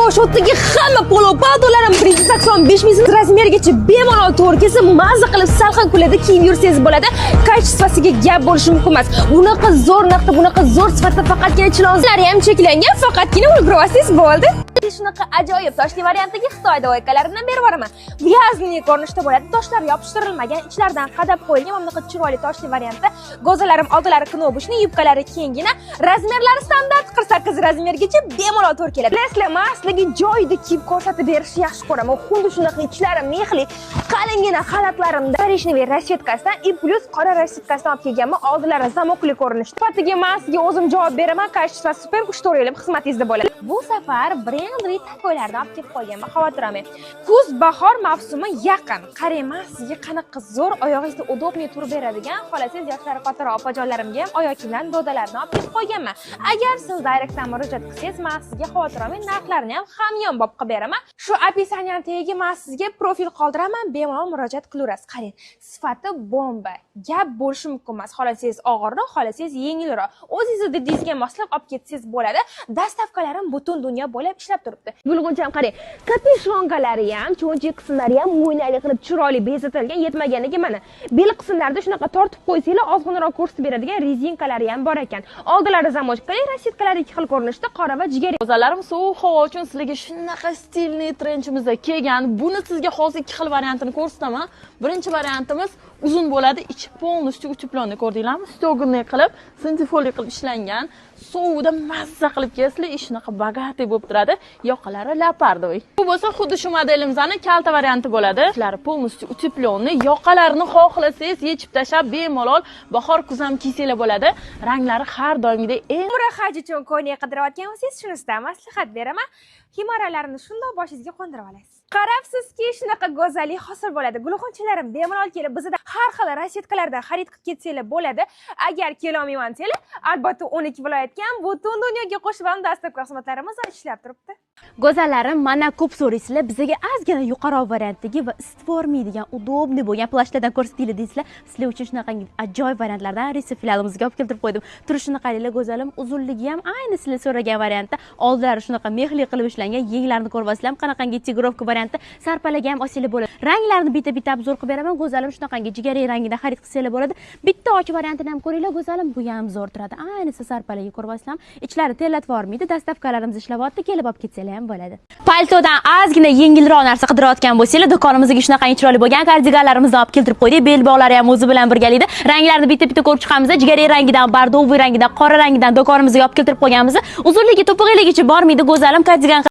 Xo'sh, hamma polo paltolarim 185 ming so'm razmergacha bemalol to'g'ri kelsa, mazza qilib salqin kunlarda kiyib yursangiz bo'ladi. Качество siga gap bo'lishi mumkin emas. Bunaqa zo'r narxda, bunaqa zo'r sifatda faqatgina Chilonzorlari ham cheklangan, faqatgina ulgurib bo'ldi. Shunaqa ajoyib toshli variantdagi Xitoy двойка laridan berib yuboraman. Вязаный ko'rinishda bo'ladi. Toshlar yopishtirilmagan, ichlaridan qadab qo'yilgan mana bunaqa chiroyli toshli variantda. Go'zalarim, oldilari кнопочный, yubkalari kengina, razmerlari standart 48 razmergacha bemalol to'g'ri keladi. Bilasizlar, man sizlarga joyida kiyib ko'rsatib berishni yaxshi ko'raman. Xuddi shunaqa ichlari mexli, qalingina xalatlarimda коричневый расцветка sidan и плюс qora расцветка sidan olib kelganman. Oldilari zamokli ko'rinishda. Sifatiga man sizga o'zim javob beraman. Качество super, 3-4 yil xizmatingizda bo'ladi. Bu safar брендовый takoylarni olib kelib qo'yganman, xavotir olmang. Kuz bahor mavsumi yaqin. Qarang, man sizga qanaqa zo'r oyog'ingizda удобный turib beradigan, xohlasangiz yoshlari kattaroq opajonlarimga ham oyoq kiyimlarni, dodalarni olib kelib qo'yganman. Agar siz direktdan murojaat qilsangiz, man sizga, xavotir olmang, narxlarini ham hamyonbop qilib beraman. Shu описание tagiga man sizga profil qoldiraman, bemalol murojaat qilaverasiz. Qarang, sifati bomba. Gap bo'lishi mumkin emas. Xohlasangiz og'irroq, xohlasangiz yengilroq. O'zingizni didingizga moslab olib ketsangiz bo'ladi. Доставка larim butun dunyo bo'ylab ishlab turibdi. Bulg'uncham qarang, капюшонка lari ham, cho'nchak qismlari ham mo'ynali qilib chiroyli bezatilgan, yetmaganiga mana bel qismlarida shunaqa tortib qo'ysanglar ozg'inroq ko'rsatib beradigan rezinkalari ham bor ekan. Oldilari замочка li, расцветка lari ikki xil ko'rinishda, qora va jigar. Go'zallarim, sovuq havo uchun sizlarga shunaqa стильный trenchimizda kelgan. Buni sizga hozir ikki xil variantini ko'rsataman. Birinchi variantimiz uzun bo'ladi, ichi полностью утепленный, ko'rdinglarmi? Стёганый qilib, сантифолий qilib ishlangan. Sovuqda mazza qilib kiyasizlar, и shunaqa богатый bo'lib turadi. Yoqalari леопардовый. Bu bo'lsa xuddi shu modelimizni kalta varianti bo'ladi. Ichlari полностью утепленный, yoqalarini xohlasangiz yechib tashlab bemalol bahor, kuz ham kiysanglar bo'ladi. Ranglari har doimgidek eng Umra haj uchun ko'ylak qidirayotgan bo'lsangiz, shunisidan maslahat beraman. Ximoralarini shundoq boshingizga qo'ndirib olasiz. Qarabsizki, shunaqa go'zallik hosil bo'ladi. Gulxonchalarim, bemalol kelib bizda har xil расцветка lardan xarid qilib ketsanglar bo'ladi. Agar kelolmayman desanglar, albatta 12 viloyatga ham, butun dunyoga qo'shib ham доставка xizmatlarimiz ishlab turibdi. Go'zallarim, mana ko'p so'raysizlar, bizga ozgina yuqoriroq variantdagi va isitib yubormaydigan, удобный bo'lgan plashlardan ko'rsatinglar deysizlar. Sizlar uchun shunaqangi ajoyib variantlardan Risa filialimizga olib keltirib qo'ydim. Turishini qaranglar, go'zalim, uzunligi ham ayni sizlar so'ragan variantda. Oldilari shunaqa mexli qilib ishlangan, yenglarini ko'ryapsizlar, qanaqangi тигровка variantda, sarpalaga ham olsanglar bo'ladi. Ranglarini bitta-bitta обзор qilib beraman, go'zalim, shunaqangi jigarrang rangida xarid qilsanglar bo'ladi. Bitta och variantini ham ko'ringlar, go'zalim, bu ham zo'r turadi. Ayniqsa sarpalaga ko'ryapsizlar, ichlari terlatib yubormaydi, доставка larimiz ishlayapti, kelib olib ketsanglar ham bo'ladi. Paltodan ozgina yengilroq narsa qidirayotgan bo'lsanglar, do'konimizga shunaqangi chiroyli bo'lgan kardiganlarimizni olib keltirib qo'ydik. Belbog'lari ham o'zi bilan birgalikda. Ranglarini bitta-bitta ko'rib chiqamiz. Jigarrang rangidan, бордовый rangidan, qora rangidan do'konimizga olib keltirib qo'yganmiz. Uzunligi to'pig'ligicha bormaydi, go'zalim, kardigan.